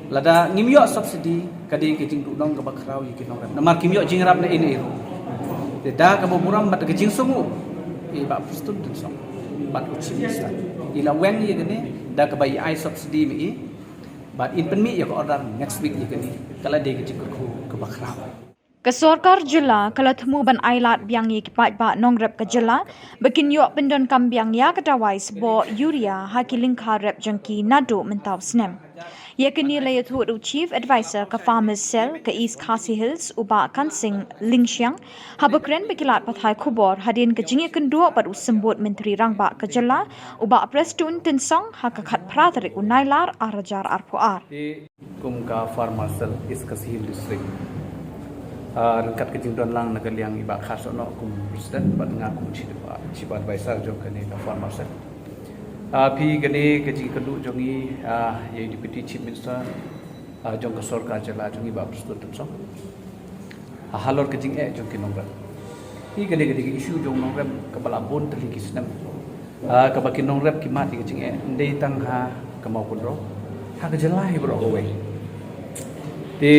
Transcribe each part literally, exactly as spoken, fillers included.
Lada ngim ïoh subsidy, ka dei ka jingduhnong kaba khraw ïa ki nongrep. Namar kim ïoh jingïarap na ei na ei ruh. Te da kaba burom bad ka jingsngew, i Bah Prestone Tynsong bad u Chief Minister, i la weng ïa kane da kaba i ai subsidy ma i. Bad in pynmih ïa ka order next week ïa kane. Ka la dei ka jingkyrkhu kaba khraw. Ka sorkar jylla ka la thmu ban ailad biang ïa ki paidbah nongrep ka jylla ba kin ïoh pyndonkam biang ïa ka dawai sboh urea ha ki lyngkha rep jong ki naduh mynta u snem. Ïa kane la ïathuh da u Chief Advisor ka Farmers Cell ka East Khasi Hills, u Bah Kansing Lyngshiang, haba kren bad ki lad pathai khubor hadien ka jingïakynduh bad u Symbud Myntri Rangbah ka jylla, u Bah Prestone Tynsong, ha ka khatphra tarik u Nailar arhajar arphew ar. Kum ka Farmers Cell East Khasi Hills District, ah, ryngkat ka jingdon lang na ka liang i Bah Kharsohnoh kum President bad nga kum Chief, Chief Advisor jong kane ka Farmers Cell. Ah, phi, kane ka jingkynduh jong i, ah, ïa i Deputy Chief Minister, ah, jong ka sorkar jylla jong i Bah Prestone Tynsong. Ah, halor ka jingeh jong ki nongrep. Hi ka dei, ka dei ka issue jong nongrep kaba la bun tylli ki snem. Ah, kaba ki nongrep ki mad ïa ka jingeh, ym dei tang ha ka Mawkynrew, ha ka jylla hi baroh kawei. Te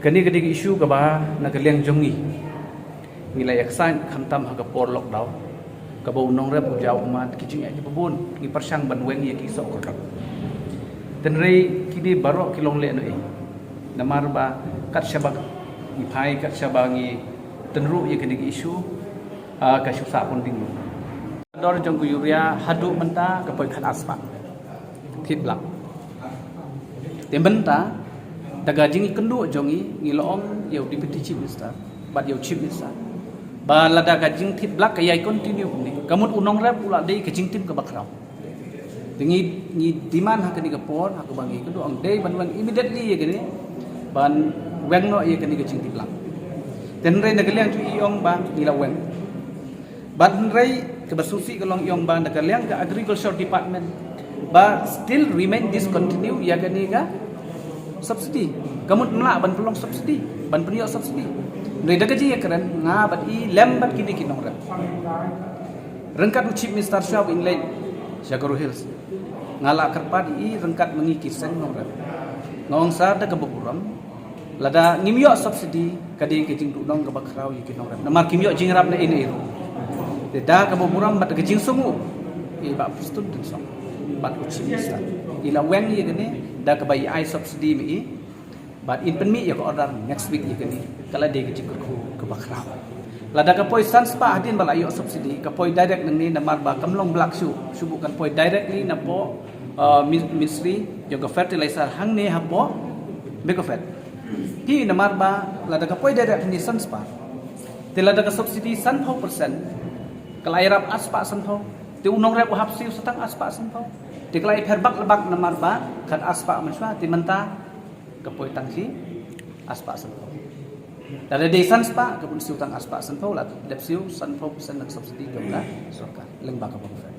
kane ka dei ka issue kaba na ka liang jong ngi, ngi la ïaksaid khamtam ha ka por lockdown, kaba u nongrep u jaw u mad ki jingeh kiba bun, ngi pyrshang ban weng ïa ki soh kordor. Hynrei kine baroh ki long lehnohei. Namar ba kat shaba ngi phai, kat shaba ngi tynruh ïa kane ka issue, ah, ka shu sah pynbeit. Dor jong ka urea haduh mynta ka poi khatar spah. Thied blang. Te mynta da ka jingkynduh jong ngi, ngi la ong ïa u Deputy Chief Minister bad ïa u Chief Minister ba lada ka jingthied blang ka ïai continue kumne, ka mut u nongrep u la dei ka jingtim kaba khraw. Te ngi, ngi demand ha kane ka por, ha kaba ngi kynduh, ong dei ban weng immediately ïa kane, ban weng noh ïa kane ka jingthied blang. Te hynrei na ka liang jong i ong ba ngi la weng. Bad hynrei kaba sngewsih ka long i ong ba na ka liang ka Agriculture Department ba still remain discontinue ïa kane ka subsidy. Ka mut ym lah ban pynlong subsidy, ban pynïoh subsidy. Hynrei da ka jingïakren nga bad i lem bad kine ki nongrep, ryngkat u Chief Minister shuwa ba in leit sha Garo Hills, nga la kyrpad ïa i ryngkat ma ngi ki seng nongrep. Nga ong sa da kaba burom, lada ngim ïoh subsidy, ka dei ka jingduhnong kaba khraw ïa ki nongrep. Namar kim ïoh jingïarap na ei na ei ruh. Te da kaba burom bad ka jingsngew, i Bah Prestone Tynsong bad u Chief Minister, i la weng ïa kane da kaba i ai subsidy ma i. Bad in pynmih ïa ka order next week ïa kane. Ka la dei ka jingkyrkhu kaba khraw. Lada ka poi san spah hadien ba la ïoh subsidy, ka poi direct nangne namar ba kam long blang shuh, shuh bad kan poi directly napoh, uh, min-, Ministry jong ka Fertilizer hangne hapoh Mecofed. Hi namar ba lada ka poi direct hangne san spah, te lada ka subsidy sanphew percent, ka la ïarap ar spah sanphew. Te u nongrep u hap siew sa tang ar spah sanphew. Te ka la ïapher bak la bak namar ba khatar spah mynshuwa, te mynta ka poi tang shi ar spah sanphew. Lada dei san spah, ka bun siew tang ar spah sanphew, la dep siew sanphew percent na ka subsidy jong ka sorkar lyngba ka Mecofed.